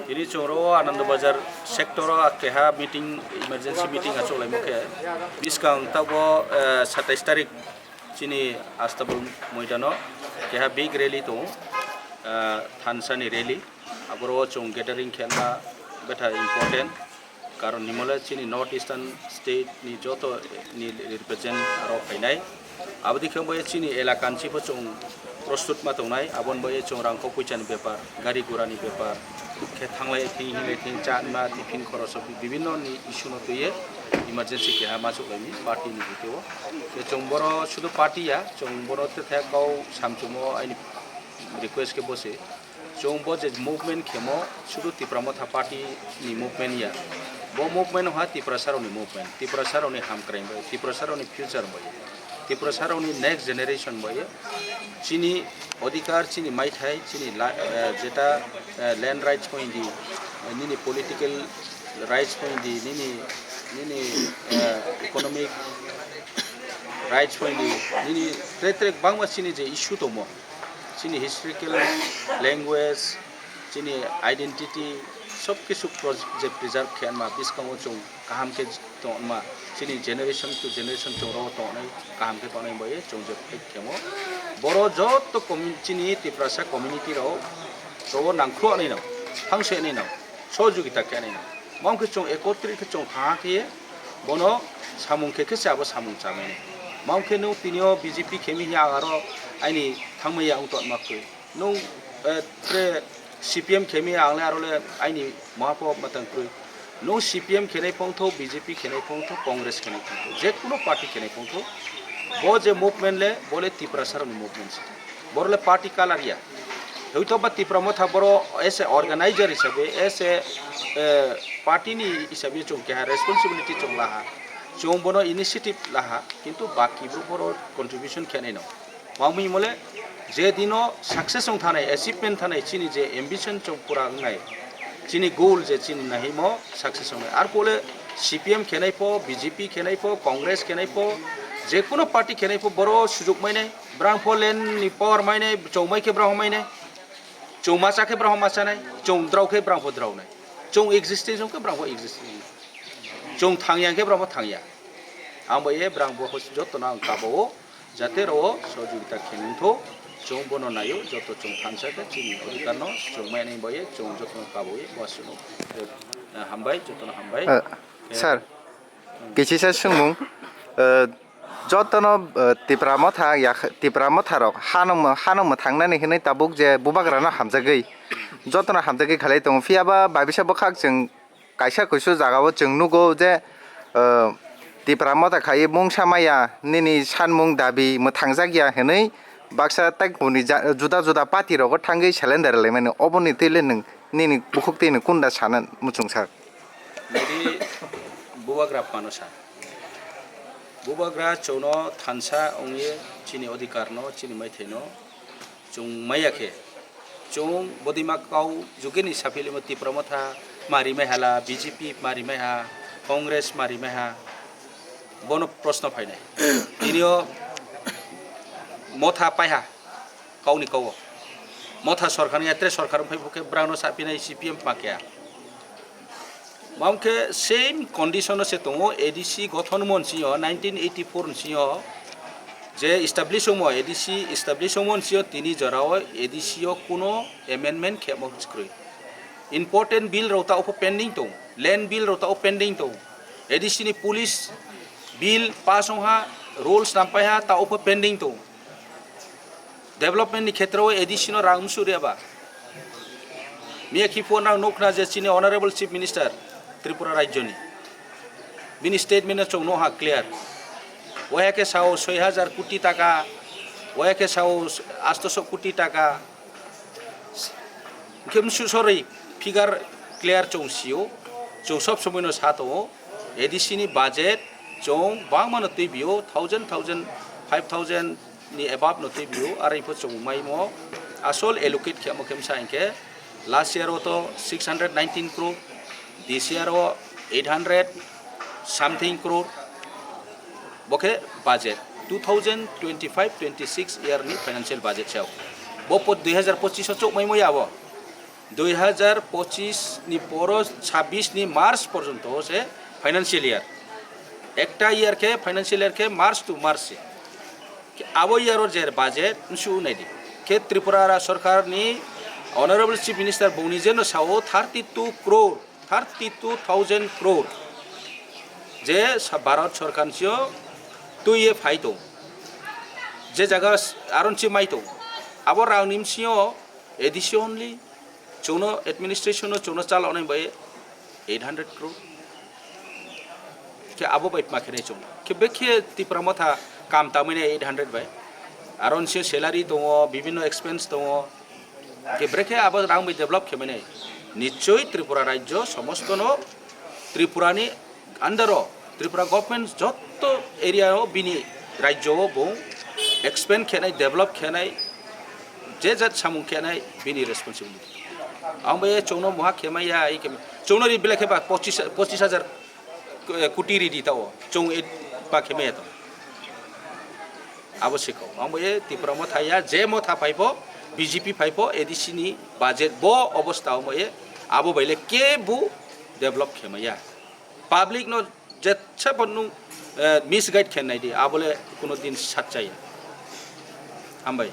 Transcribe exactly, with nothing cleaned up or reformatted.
Tini chwng ro Anand Bazar sector o keha meeting, emergency meeting achuk laimukhe, bwskang tabuk, eh, satais tarik chini Astabul moidano keha big rally tongo, eh, thansa ni rally. Aboro chwng gathering khe ma betha important. Karon himole chini North Eastern State ni joto ni represent aro phainai. Aboni khe bo chini elaka ni pho chwng prostut ma tongnai, aboni bo chwng rang kok puisa ni bepar, gari gura ni bepar, khe thanglai thing hinglai thing cha ma tiffin khoroso bibinno ni issue no twiye emergency keha ma chuk laini party ni bwtwi o. Khe chwng boro sudu party ya, chwng boro tetha kau samchumo aini request khe bo se. Chwng bo je movement khemo, sudu Tipra Motha Party ni movement ya. Bo movement ha Tiprasa rokni movement, Tiprasa rokni hamkrai bai, Tiprasa rokni future bai, Tiprasa rokni next generation bai. Chini odhikar, chini maithai, chini la-, eh, jeta, eh, land rights point di, eh, nini political rights point di, nini, nini, eh, economic rights point di, nini tre tre bangma chini je issue tomo. Chini historical language, chini identity, sob kisu pros-, je preserve khe ma bwskango chwng kaham khe tongma, chini generation to generation chwng rogo tongnai, kaham khe tongnai bai chwng je fight khemo. Boro joto commu-, chini Tiprasa community rok rogo nangkhru anai no, thangse anai no, sohojogita khe anai no. Mao khe chwng ekotri khe chwng tha khe bono samung khe khe se abo samung chamani. Mao khe no tini o B J P khemi hi ang aro aini thangmaya ang tongma khe. Nwng, eh, tre C P M khemi ang le aro le aini mahapo matang kwrwi. Nwng C P M khenai phongtho, B J P khenai phongtho, Congress khenai phongtho, je kuno party khenai phongtho, bo je movement le, bo le Tiprasa rokni movement se. Boro le party color ya. Hoito ba Tipra Motha boro as a organizer hisabe, as a, eh, party ni hisabe chwng keha responsibility chwng laha. Chwng bono initiative laha, kintu baki bro boro contribution khenai no. Wngwi mole je dino success wng thanai, achievement thanai, chini je ambition chwng pura wngnai, chini goal je chini nahimo success wngnai. Ar pole C P M khenai pho, B J P khenai pho, Congress khenai pho, je kuno party khenai pho, boro sujuk mainai, brang pho land ni power mainai, chwng mai khe brang mainai, chwng masa khe brang machanai, chwng drao khe brang pho draonai, chwng existence wng khe brang pho existence, chwng thangya khe brang pho thangya. Ang bai ye brang bo joto no ang kabo o. Jate rao sohojogita khe nungtho, chwng bono naio, joto chwng thansa khe chini odhikar no chwng mai nai bai, chwng joto no kabui bo aswk no, eh, hambai, joto no hambai. Eh, sir, kisisa swngmung, eh, joto no, eh, Tipra Motha ya, Tipra Motha rok hano, hano mwthang nani hinwi tabuk je bubagra no hamjagwi, joto no hamjagwi khalai tongo, phiya ba babisa bwkhak chwng kaisa kuisu jagao chwng nugo je, uh, Tipra Motha khai mungsa maya nini sanmung dabi mwthangjak ya hinwi baksa tei kuni ja-, juda juda party rogo thangwi seleng da rwlaimani, oboni twi le nwng nini bukhuk twi nwng kunda sana muchung sak? Nini bubagra phano sa. Bubagra chwngno thansa wngwi chini odhikar no, chini maithai no, chwng maya khe, chwng bodima kau jugeni saphilimo Tipra Motha mari mai hala, B J P mari mai ha, Congress mari mai ha, bono proshno phainai. Tinio Motha paiha kauni kau. Motha sorkar ya tre sorkar phai bukhe brangno sapinai C P M pakya. Mao khe same condition o se tongo, A D C gothon mon sio nineteen eighty-four sio je establish omo, A D C establish omo sio tini jorao A D C o kuno amendment khemo kwrwi. Important bill rok ta opho pending tong, land bill rok ta o pending tong, A D C ni police bill pass ong ha, rules nampai ha, ta opho pending tong. Development ni khetreo A D C no rang msu reba. Miya khi phone rang nukna je chini Honorable Chief Minister Tripura Rajyo ni. Bini statement no chwng nukha clear. Waya khe sao soi hajar koti taka, waya khe sao asto so koti taka. Khe msu sorry figure clear chwng sio, chwng sob somoi no sa tongo. A D C ni budget chwng bangma no twi bio, thousand, thousand, five thousand ni above no twi bio, aro ipho chwng maimo asol allocate khe amo khe msa hinkhe last year o to six hundred nineteen crore, this year o eight hundred something crore, bo khe budget two thousand twenty-five twenty-six year ni financial budget sao. Bo po dui hazar pochis o chok maimo ya bo. Dui hazar pochis ni poro chabbish ni March porjonto se financial year. Ekta year khe financial year khe March to March se. Abo year o je budget nsu naidi. Khe Tripura ra sorkar ni Honorable Chief Minister bongni jeno sao thirty two crore, thirty two thousand crore je sa-, Bharat sorkar sio twi ye phai tong. Je jaga s-, aron chi mai tong. Abo rang nim sio additionally Chwngno administration no chwngno chaloknai bai eight hundred crore. Khe abo bai ma khenai chwng. Khe bekhe Tipra Motha kam tamwini eight hundred bai. Aro nse salary tongo, bibhinno expense tongo. Khe brekhe abo rang bai develop khe mani. Nichoi Tripura rajyo somostono Tripurani under o Tripura government jotto area o bini rajyo o bung expand khenai, develop khenai, je jat samung khenai bini responsibility. Ang bai chwngno muha khemaya, ai khe chwngno ri bile khe ba pochis, pochis hajar koti ri di tao, chwng e ba khemaya to. Abo sikho. Ang bai Tipra Motha ya, je Motha phaibo, B J P phaibo, A D C ni budget bo obostha ang bai abo bai le kebu develop khemaya. Public no jetse phano, eh, misguide khe nai di, abole kuno din sat chaya. Hambai.